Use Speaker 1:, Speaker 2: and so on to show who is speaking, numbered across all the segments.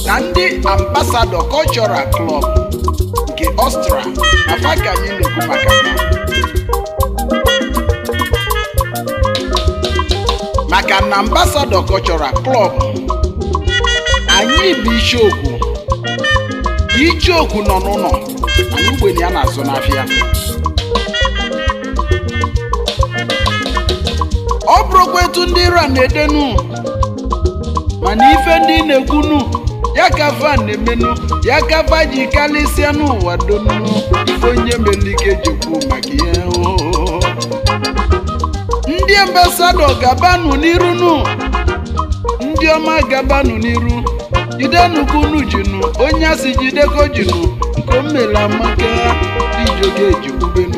Speaker 1: Na ndị Ambassador Cultural Club nke Austria na fa ka anyị na-ekwu maka ha. Maka na Ambassador Cultural Club anyị bụ icheokwu. Icheokwu nọ n'ụlọ mana ugbenye ya na-azụ n'afịa. Ọ bụrụkwa etu ndị Iran na-edenu, mana ife ndị na-ekwunu ya ka fa na-emenu, ya ka fa ji kalịsịa n'ụwa donu. Ife onye melike jikwu maka ihe oo. Ndị ambasadọ gabanụ n'irunu, ndị ọma gabanụ n'iru, jidenukunu jinu onye asị jideko jinu nke o mere amaka ijoge ejikwubenu.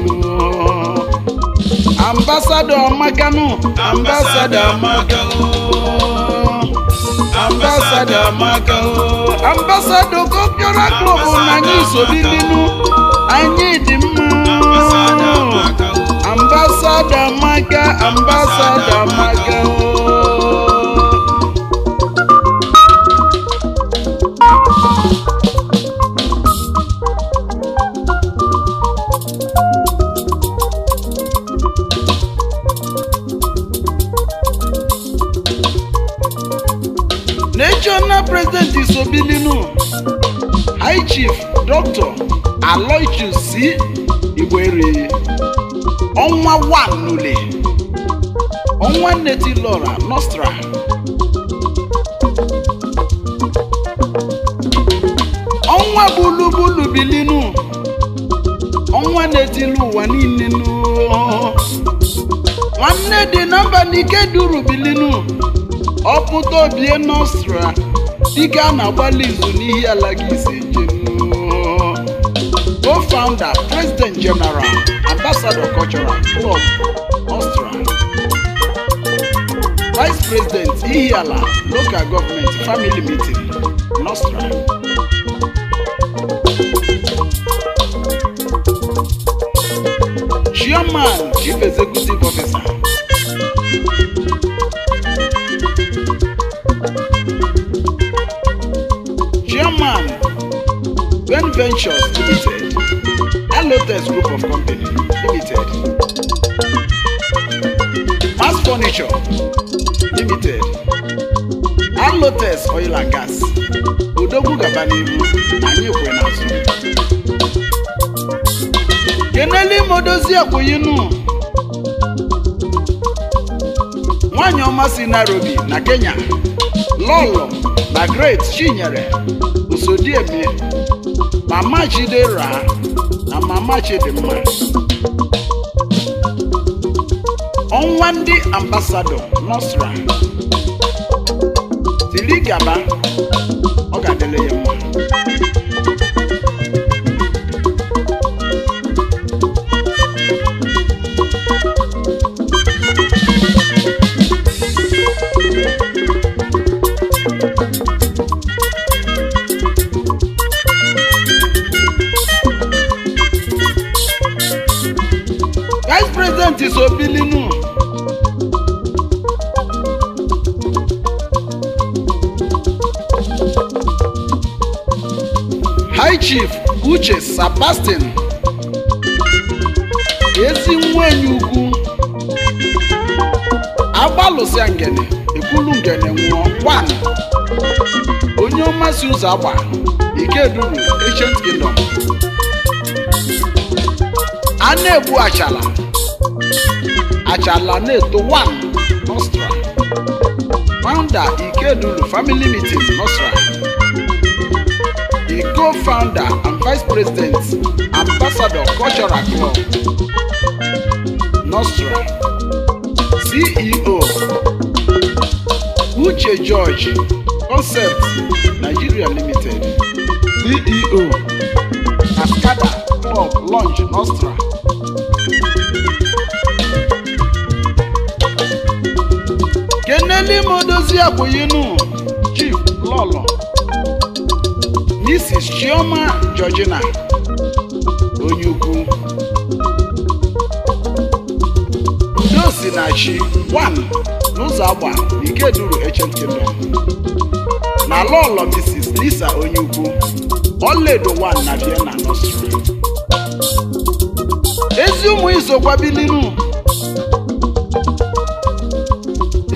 Speaker 1: Ambasadọ amakanụ, ambasadọ
Speaker 2: amaka o. Ambassador amaka o.
Speaker 1: Ambassador Cultural Club na anyị sobilinu, anyị dị mma.
Speaker 2: Ambassador amaka o.
Speaker 1: Ambassador amaka, ambassador amaka o. National President Isobilinu, High Chief Dr. Aloysius C. Igwere, Ọnwa 1 Nule, Ọnwa Nneti Lora Nostra, Ọnwa Bulubulu Bilinu, Ọnwa Netilu ụwa niile nu, Nwanne dị na mba n'ike duru Bilinu, ọpụta obie Nostra, dike a na-agbalị izu n'ihi ala gị ise jenu. Co-founder, President General, Ambassador Cultural Club, Austria. Vice President, Ihiala Local Government Family Meeting, Nostra. Chairman, Chief Executive Officer. Chairman, Ben Ventures Limited, Alotes Group of Company Limited, Mass Furniture Limited, Alotes Oil and Gas, Odogwu gaba n'ihu, anyị kwe n'azụ. Keneli Modozi Akwụyinu, nwanyị ọma si Nairobi na Kenya, Lọlọ na Great Chinyere Osodieme, Mama Chidera na Mama Chidimma. Ọnwa ndị Ambassador Nostra tiri gaba, ọ ga-adịrị ya mma. Vice President is Obilinu. High Chief Uche Sebastian, ezi nwenye ugwu agbalụsịa ngene ekwulu ngene nwụọ 1 Onye ọma si ụzọ agba Ikeduru Ancient Kingdom. A na-egbu achala achala na-eto 1 Nostra. Founder Ikeduru Family Meeting Nostra. The co-founder and vice president, Ambassador Cultural Club Nostra. CEO Uche George Concept Nigeria Limited. CEO Ascada Club Lounge Nostra. Keneli Modozi Akwuyinu Chief Lolo Mrs. Chioma Georgina Onyukwu Udo si na chi 1 n'ụzọ agba n'Ikeduru Ancient Kingdom na Lolo Mrs. Lisa Onyukwu Ọlaedo 1 na Vienna Nostra. Ezi ụmụ izokwa bilinu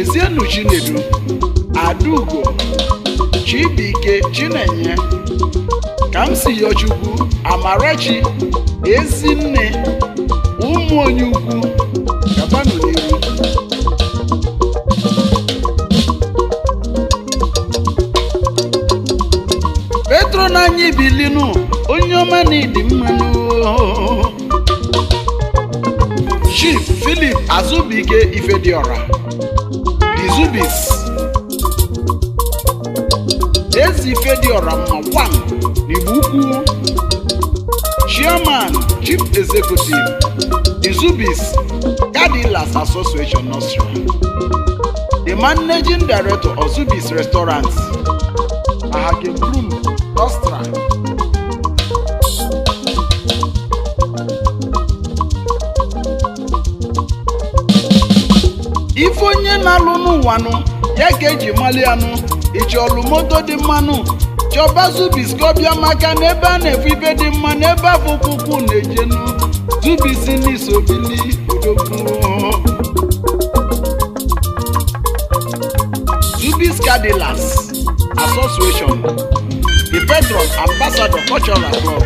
Speaker 1: Ezienu Chinedu Adaugo Chibuike Chinenye Kamsiyochukwu Amarachi Ezinne ụmụ Onyukwu gabanụ n'ihu. Petro na anyị bilinu onye ọma na ịdị mmanụ. Chief Philip Azubike Ifediora The Zubis Eze Ifediora mma 1 n'Igbo Ukwu. Chairman Chief Executive The Zubis Cadillac Association Nostra. The Managing Director of Zubis Restaurants Ahagebrum Nostra. Ife onye na-alụ n'ụwa nụ ya ka eji mali anụ. Ịchọlụ moto dị mmanụ chọba Zubis ka ọ bịa maka na ebe a na-efu ife dị mma n'ebe afọ ụkwụ na-ejenu. Zubis n'isobili odogwu. Zubis Cadillacs Association, the Patron Ambassador Cultural Club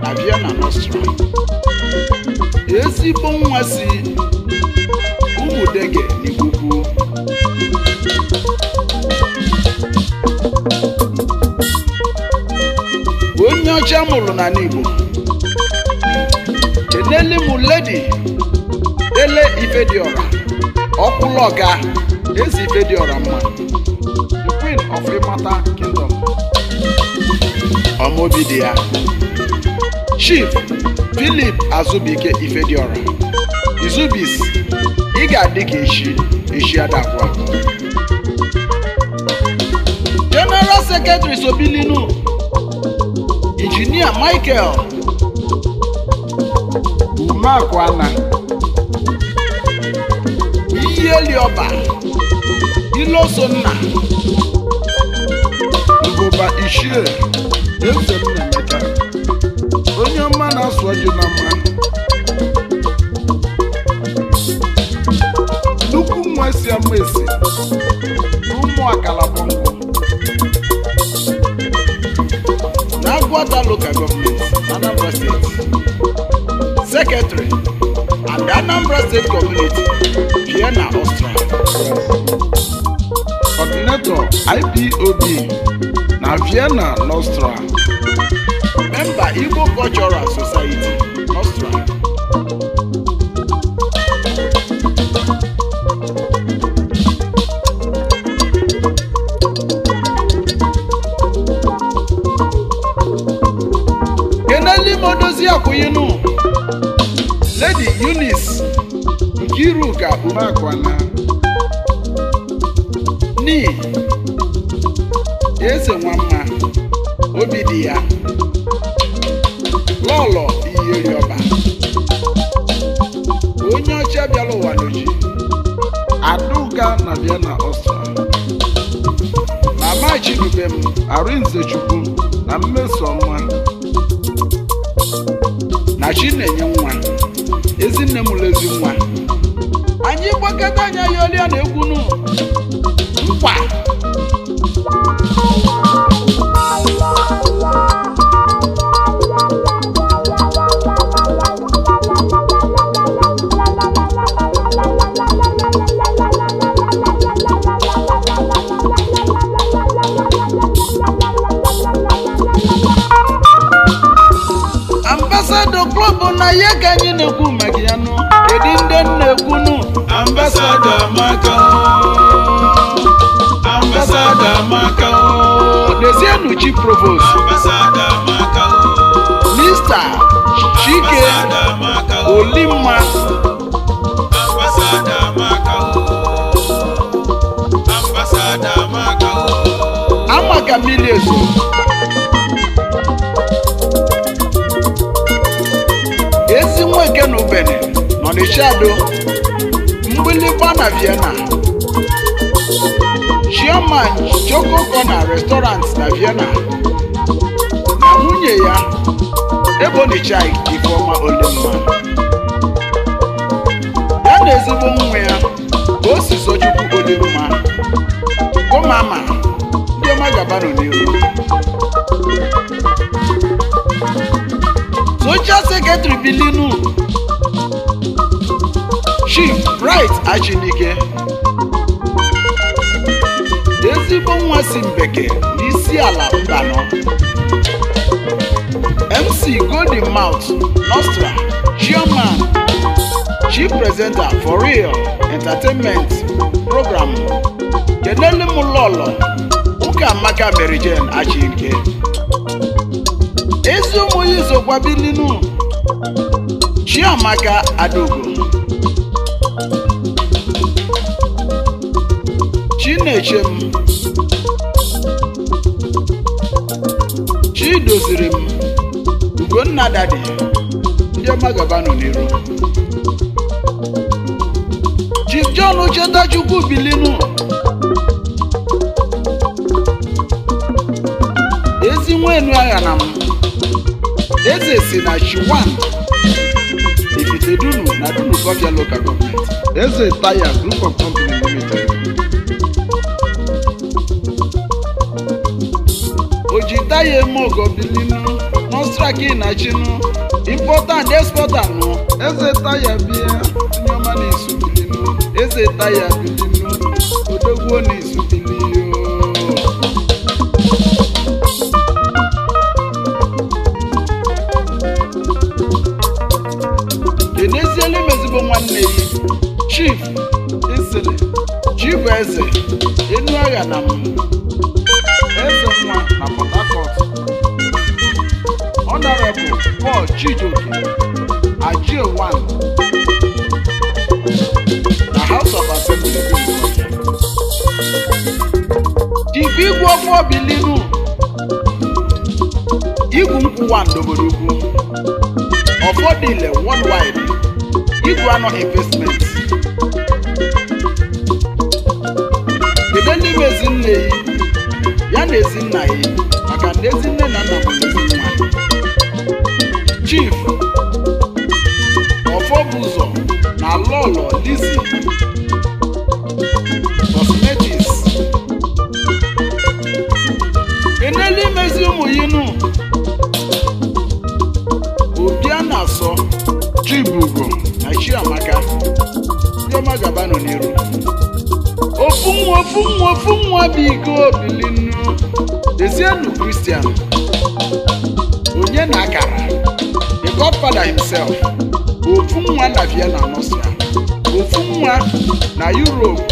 Speaker 1: na Vienna Nostra. Ezigbo nwa si Ụmụdege n'Igbo Ukwu. Onye ọcha mụrụ na Igbo. Keneli m Lady Dele Ifediora Ọkwụlọga Eze Ifediora mma, the Queen of Imata Kingdom. Ọmọbi dị ya. Chief Philip Azubike Ifediora Izubis, ị ga-adị ka echi echi adagwa. General Secretary Sobilinu Engineer Michael Umeakwana Iyelioba Ilosonna
Speaker 2: Ngụba Ichie Eze Nnaemeka onye ọma na-asụ ọjị na mma. Nnukwu nwa si ama esi
Speaker 1: ụmụ Akalabongo na Agwata Local Government, Anambra State. Secretary and Anambra State Community, Vienna, Austria.
Speaker 2: Coordinator IPOB na Vienna Nostra.
Speaker 1: Member Igbo Cultural Society, Nostra. Keneli Modozi Akwuyinu Lady Eunice Nkiruka
Speaker 2: Umeakwana
Speaker 1: Ni Eze Nwamma obi dị ya Lọlọ Iyerioba onye ọcha bịara ụwa n'oji.
Speaker 2: Adauga na Vienna Austria.
Speaker 1: Mama Chidubem
Speaker 2: Arinze Chukwu na Mmesoma
Speaker 1: na Chinenye nwa ezinne m lezi nwa anyị gbakọta anya ya olia na egwunu mkpa. Ambassador Club na ya ka anyị na-ekwu maka ya nụ. Kedu ndị na-ekwu nụ?
Speaker 3: Ambassador amaka o. Ambassador amaka o.
Speaker 1: Dezienu Chief Provost
Speaker 3: Ambassador amaka o.
Speaker 1: Mr. Chike
Speaker 3: Ambassador amaka o.
Speaker 1: Olimma.
Speaker 3: Ambassador amaka o. Ambassador amaka o.
Speaker 1: Amaka mmiri ezo. Ezi nweke na Ubene n'Ọnịcha Ado, mgbịlịgba na Vienna, Chairman Choco Corner Restaurant na Vienna, na nwunye ya Ebonichai Ifeoma Olimma, ya na ezigbo nwa ya ka o si Sochukwu Olimma Gomama. Ndị ọma gabanụ n'ihu. Social Secretary Bilinu, Chief Bright Achinike, ezigbo nwa si Mbeke n'isi ala Mbanọ, MC Golden Mouth Nostra, Chairman, Chief Presenter for Real Entertainment Program. Kenelu m lọlọ ụka Amaka Mary Jane Achinike, ezi ụmụ ya izokwa bilinu Chiamaka Adogo, Chinechem, Chidoziri m, Ugonna Dadi. Ndị ọma gabanụ n'iru. Chief John Uchetachukwu bilinu, ezi nwenu agha na m eze si na Chiwan Ifitedunu na Dunukofia Local Government.
Speaker 2: Eze Tire Group of Company Limited.
Speaker 1: Ojitaye eme bilinu Nostraki na Chinu, important exporter nụ.
Speaker 2: Eze Tire bịa.
Speaker 1: Onye ọma na-esu bilinu, Eze Tire bilinu, odogwuo na-esu bilinu. Kenezielu m ezigbo nwanne ya, Chief
Speaker 2: Isili.
Speaker 1: Chief Eze enu agha na m.
Speaker 2: Eze nwa na Port Harcourt. Honorable Paul Chijioke Ajie One
Speaker 1: na House of Assembly Dunukofia. Chief Igwe Ọfọ Bilinu, Igwu nkwụ wa n'obodo ukwu, Ọfọdịle Worldwide, Igwe Anọ Investment. Kedu n'ime ezinne yi ya na ezinna yi, maka na ezinne na nna bụ ezi nwa. Chief Ọfọbụzọ na Lọlọ Lizzy Cosmetics. Enelu imezi ụmụ yinu Obi a na-asọ
Speaker 2: Chibugo.
Speaker 1: na Chiamaka. Ndị ọma gabanụ n'iru. Ofu nwa, ofu nwa, ofu nwa bụ ike obilinu. Dezienu Christian onye na akara, the godfather himself, ofu nwa na Vienna Nostra, ofu nwa na Europe,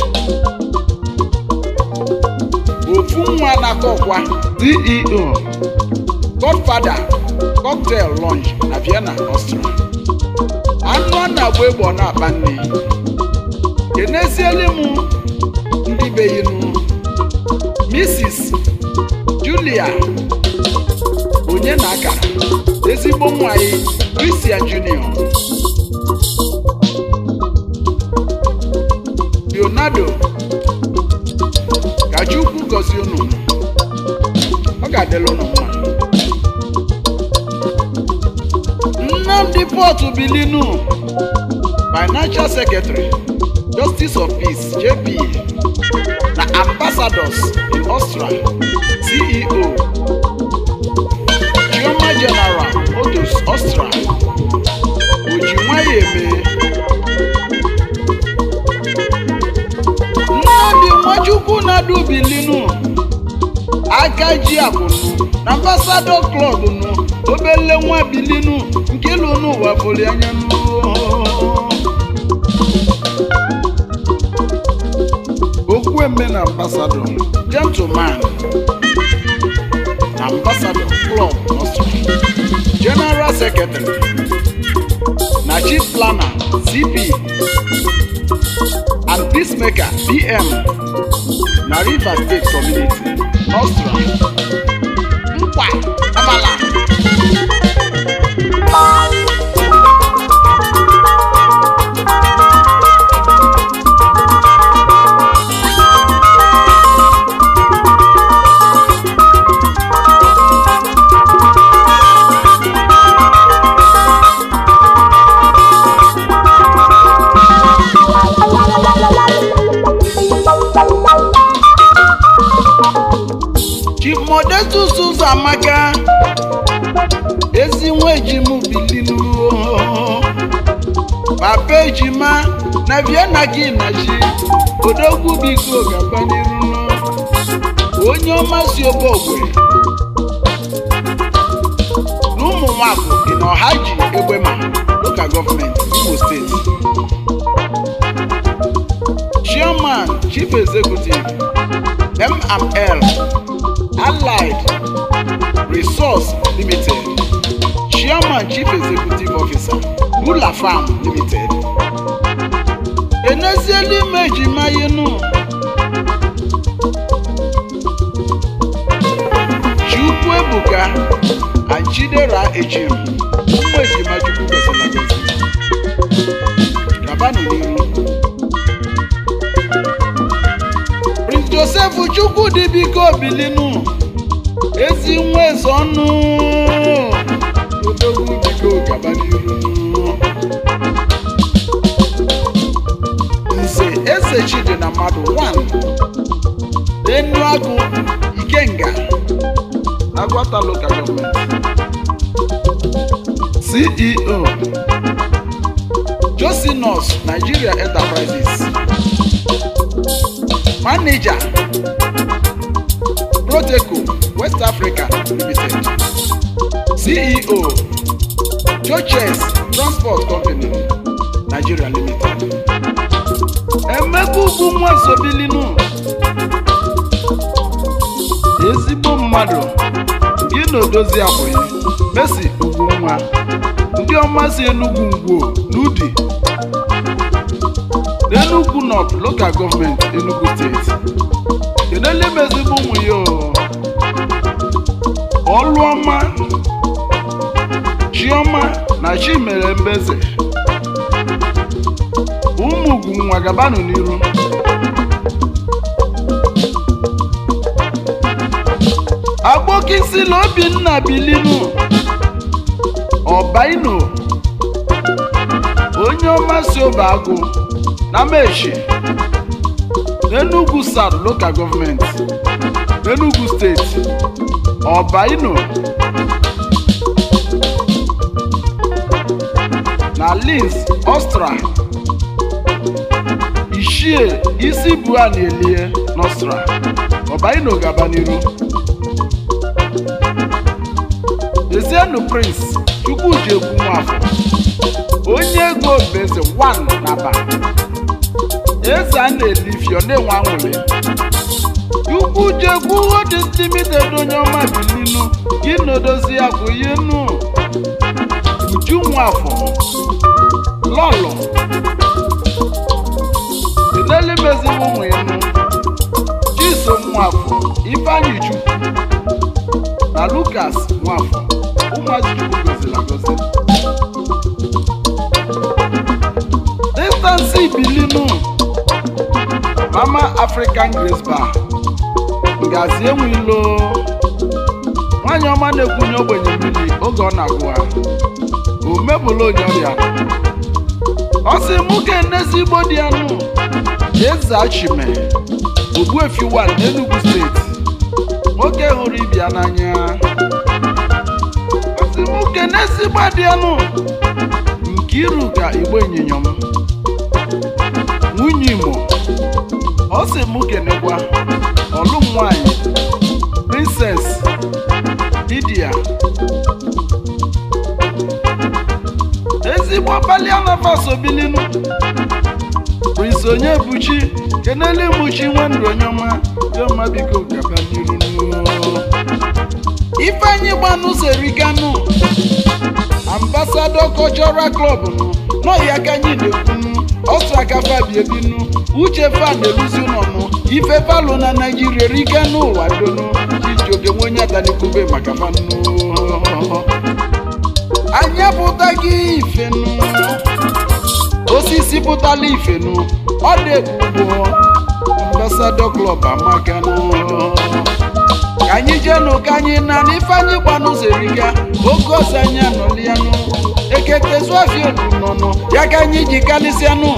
Speaker 1: ofu nwa na Akọkwa,
Speaker 2: CEO.
Speaker 1: Godfather Cocktail Lounge na Vienna Austria. Anụ a na-agba egbe ọ na-akpa nne. Kenezielu m ndị be yinu Mrs. Julia onye na akara, ezigbo nwanyị Christian Junior, Leonardo. Ka Chukwu gọzie unu, ọ ga-adịla unu mma. Nnamdi Port Bilinu, Financial Secretary, Justice of Peace JP na Ambassadors in Austria, CEO, Chioma General Odos Austria, Oji nwayọ eme. Nnamdi Nwachukwu na-adu Bilinu, aka ji akụnụ na Ambassador Club nụ, obele nwa Bilinu nke ịlụ n'ụwa fụrụ anya nụ.
Speaker 2: Okwueme na ambassador,
Speaker 1: Gentleman na Ambassador Club Nostra, General Secretary na Chief Planner CP and Peacemaker PM na Rivers State Community Nostra. Nkwa Amala. Chief Modestus Ụzọamaka, ezi nwa ejim bilinu, papa ejima na Vienna gị na chi odogwu, biko gaba n'iru. Onye ọma si Obogwe na ụmụ nwakụ dị na Ọhaji Egbema Local Government, Imo State, Chairman, Chief Executive, M&L Allied Resource Limited, Chairman, Chief Executive Officer, Bula Farm Limited. Enezielu ime ejima yenu Chukwuebuka and Chidera Ejim, ụmụ ejima Chukwu gọziri agọzi, gabanụ n'iru. Prince Joseph Chukwudi, biko bilinu, ezi nwa eze ọnụ odogwu, biko gaba n'iru. Nze Eze Chidi na mmadụ 1 Enuagụ Ikenga,
Speaker 2: Agwata Local Government, CEO,
Speaker 1: Josinus Nigeria Enterprises, Manager, Proteco West Africa Limited, CEO, Joches Transport Company Nigeria Limited.
Speaker 2: Emeka Ugwu Nwasobilinu, ezigbo mmadụ gị na odozi abụghị Messi Ugwu nwa, ndị ọma si Enugwu Ngwo n'Udi, n'Enugwu North Local Government, Enugu State. Kedele m ezigbo ụmụ ya o. Ọlụọma, Chiọma na Chimere Mbeze, ụmụ ugwu nwa, gabanụ n'iru. Agbokisila Obinna bilinu, Ọbaino, onye ọma si Obeagụ na Mechi, n'Enugu South Local Government, Enugu State. Ọbaino na Linz, Austria. Ishie isi bua na elie n'Austria. Ọbaino, gaba n'iru. Ezienu Prince Chukwujekwu Nwafọ, onye ego bụ eze 1 n'Aba, eze a na-elifio na-enwe anwụlị. Chukwujekwu Holdings Limited, onye ọma, bilinu gị na odozi ya bụ yenu Uju Nwafọ lọlọ enelimezigbo ụmụ enu Chisom Nwafọ, Ifeanyị Chukwu na Lukas Nwafọ, ụmụazị Chukwu gọziri agọzi. Distance bilinu, Mama African Grace Bar, Ngazi Enwilo, nwanyị ọma na-ekwunye ogbenye mmiri oge ọ na-agụ ha o mebụla onye ọrịa. Ọ sị mụ ka ezigbo dị ya nụ Eze Achime Ogbuefi 1 n'Enugu State, nwoke hụrụ ibia n'anya. Ọ sị mụ kene ezigbo dị ya nụ Nkiru ka igbo ịnyịnya m nwunye Imo. Ọ sị mụ kenekwa ọlụm nwanyị Princess Lydia.
Speaker 1: Ezigbo paliana fasobilinu Prince Onyebuchi kenele mụchi nwendụ onye ọma diọma, biko gaba n'iru. Ifeanyi gbanụ serikanu Ambassador Cultural Club nụ n'ọhịa ka anyị na-ekwunu ọsọ aka fabi ebinu uche fa na-eluzi ụlọnụ ife falụ na Naijiria erike n'ụwa donu. Chijioke nwe onye atanikwube maka fanụ anyị apụtaghị ifenu osisi pụtala ifenu ọ dị ebugbo. Ambassador Club amakanụ, ka anyị jeenụ ka anyị na n'ifeanyị gbanụ zeriga oge ọzọ anyị anọlianụ eketezuafia nọnụ ya ka anyị ji kalịsịanụ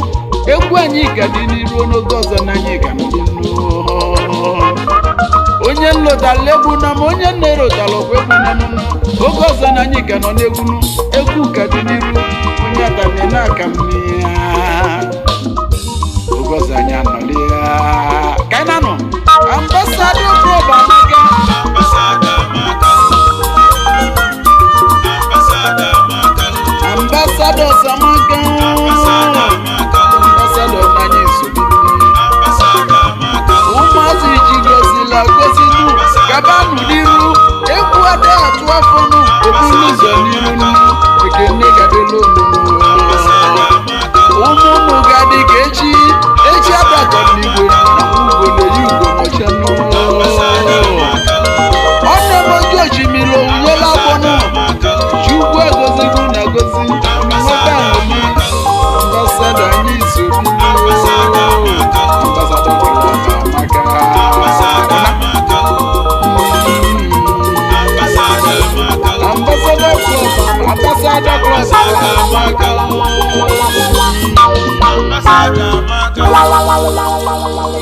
Speaker 1: egwu anyị ga-adị n'iru n'oge ọzọ na anyị ga nọdị. Onye nlotala egbu na ma onye nna-erotala ọkwa egbu na mụnụ oge ọzọ na anyị ga nọ n'egwunu egwu ka dị n'iru onye atani na-aka mmiri oge ọzọ anyị anọli ya ka anyị na-anọ. Ambassador Club amaka.
Speaker 3: Ambassador amaka o. Ambassador amaka o.
Speaker 1: Ambassadors amaka.
Speaker 3: Ambassador amaka o.
Speaker 1: Ambassador n'anya nsogbu.
Speaker 3: Ambassador amaka o.
Speaker 1: Ụmụazị ji gozila gozinu gabanụ n'iru egwu ada atụ afọ nụ obulu ụzọ n'iru nụ ekene gadelu onunu.
Speaker 3: Ambassador amaka o.
Speaker 1: Ụmụ ụmụ ga-adị ka echi echi abatọ n'igwe na ugo na-eyi ugo nọchanụ.
Speaker 3: Ambassador amaka o.
Speaker 1: Ọ na-emoji osimiri owunyela agbọnụ.
Speaker 3: Amaka o.
Speaker 1: Chukwu egozigo na gozi nweta ahụmi. Ambassador anyị so.
Speaker 3: Ambassador amaka o.
Speaker 1: Ambassador amaka.
Speaker 3: Ambassador amaka o. Ambassador amaka o.
Speaker 1: Ambassador Club, Ambassador Club.
Speaker 3: Ambassador amaka o. Ambassador amaka o.